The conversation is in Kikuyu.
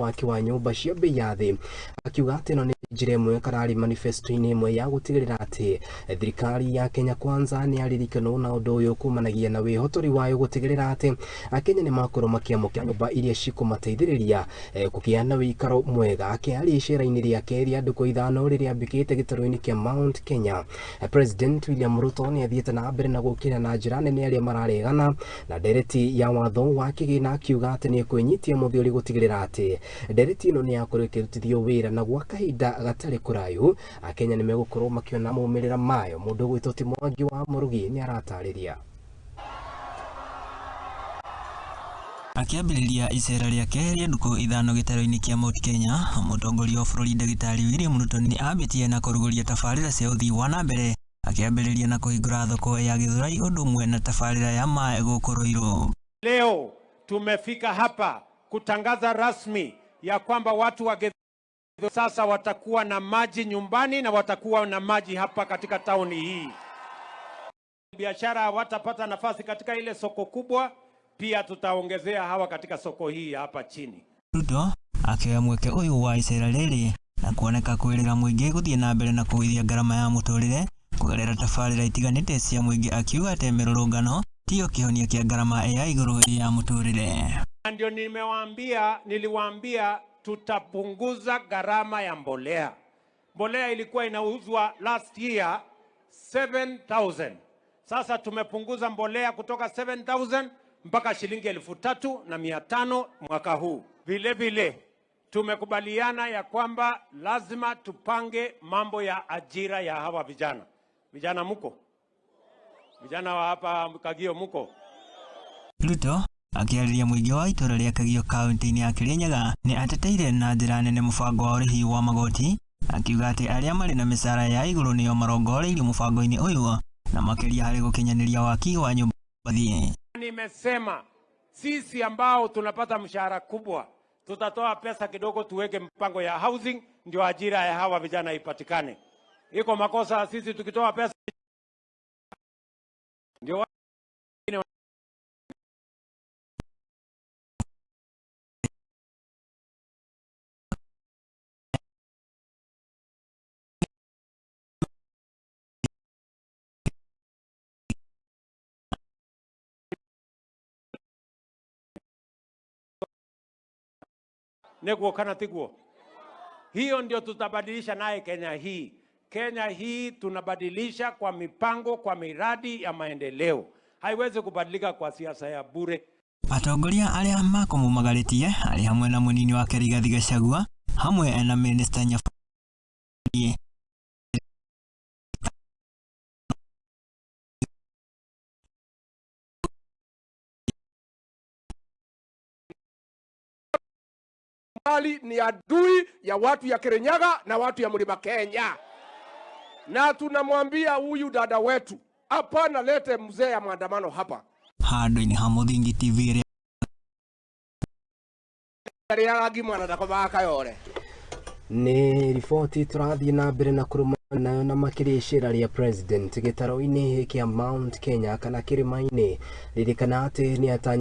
waki wa nyũmba cia bei ya thĩ, akiuga atĩ ĩno nĩ njĩra ĩmwe kana arĩ manifesto-inĩ ĩmwe ya gũtigĩrĩra atĩ thirikari ya Kenya Kwanza nĩ yaririkanwo, na ũndũ ũyũ kumanagia na wĩhotori wayo gũtigĩrĩra atĩ Akenya nĩ makorwo makĩamũkĩra nyũmba iria cikũmateithĩrĩria kũgĩa na wĩikaro mwega. Akĩaria icera-inĩ rĩake rĩa ndukũ 5 rĩrĩa ambĩkĩte gĩtarũ-inĩ kĩa Mount Kenya, President William Ruto nĩ athiĩte na mbere na gũkĩra na njĩra nene arĩa mararegana na ndereti ya watho wa kĩgĩna, akiuga atĩ nĩ ekwĩnyitia mũthĩũri gũtigĩrĩra atĩ ndereti ĩno nĩ yakorwo ĩkĩrutithio wĩra na gwa kahinda gatarĩ kũraihu Akenya nĩ megũkorwo makĩona maumĩrĩra mayo. Mũndũ ũgwĩtwo ti Mwangi wa Mũrugi nĩ aratarĩria. Akĩambĩrĩria icera rĩake rĩa ndukũ 5 gĩtarũ-inĩ kĩa Mount Kenya, mũtongoria wa bũrũri Ndagĩtarĩ William Ruto nĩ ambĩtie na kũrugũria tabarĩra cia ũthii wa na mbere, akĩambĩrĩria na kũhingũra thoko ya Gĩthũrai ũndũ ũmwe na tabarĩra ya maĩ gũkũ Ruiru. Leo tumefika hapa kutangaza rasmi ya kwamba watu wa Githurai sasa watakuwa na maji nyumbani na watakuwa na maji hapa katika tauni hii. Biashara hawatapata nafasi katika ile soko kubwa, pia tutaongezea hawa katika soko hii hapa chini. Ruto akioya mweke ũyũ wa icera rĩrĩ na kuoneka kwĩrĩra mũingĩ gũthiĩ na mbere na kũgũithia ngarama ya mũtũrĩre kũgerera tabarĩra itiganĩte cia mũingĩ, akiuga atĩ mĩrũrũngano tiyo kĩhonia kĩa ngarama ya igũrũ ya mũtũrĩre. Ndio niliwaambia tutapunguza gharama ya mbolea. Mbolea ilikuwa inauzwa last year 7,000. Sasa tumepunguza mbolea kutoka 7,000 mpaka shilingi elfu tatu na mia tano mwaka huu. Vile vile tumekubaliana ya kwamba lazima tupange mambo ya ajira ya hawa vijana. Vijana muko? Vijana wa hapa Kagio muko? Ruto akĩarĩria mũingĩ wa itũra rĩa Kagio kaunti-inĩ ya Kirinyaga nĩ ateteire na njĩra nene mũbango wa ũrĩhi wa magoti, akiuga atĩ arĩa marĩ na mĩcara ya igũrũ nĩo marongoreirio mũbango-inĩ ũyũ na makĩria harĩ gũkinyanĩria waki wa nyũmba thiĩ. Nimesema sisi ambao tunapata mshahara kubwa tutatoa pesa kidogo tuweke mpango ya housing ndio ajira ya hawa vijana ipatikane. Iko makosa sisi tukitoa pesa ndio wengine Neguo kana tiguo. Hiyo ndio tutabadilisha naye Kenya hii. Kenya hii tunabadilisha kwa mipango, kwa miradi ya maendeleo. Haiwezi kubadilika kwa siasa ya bure. Atongoria arĩa makũmũmagarĩtie arĩ hamwe na mũnini wake Rigathi Gachagua hamwe na Minister Nyabuye. Mali ni adui ya watu ya Kirinyaga na watu ya Mlima Kenya. Na tunamwambia huyu dada wetu, hapana lete mzee ya maandamano hapa. Handũ-inĩ ha Mũthingi TV Rĩaga ngima na ndakomaga kayore. Nĩ riboti tũrathiĩ na mbere na kũrũma nayo na makĩria icera rĩa President gĩtarũ-inĩ kĩa Mount Kenya kana kĩrĩma-inĩ. Ririkana atĩ nĩ atanyĩtwo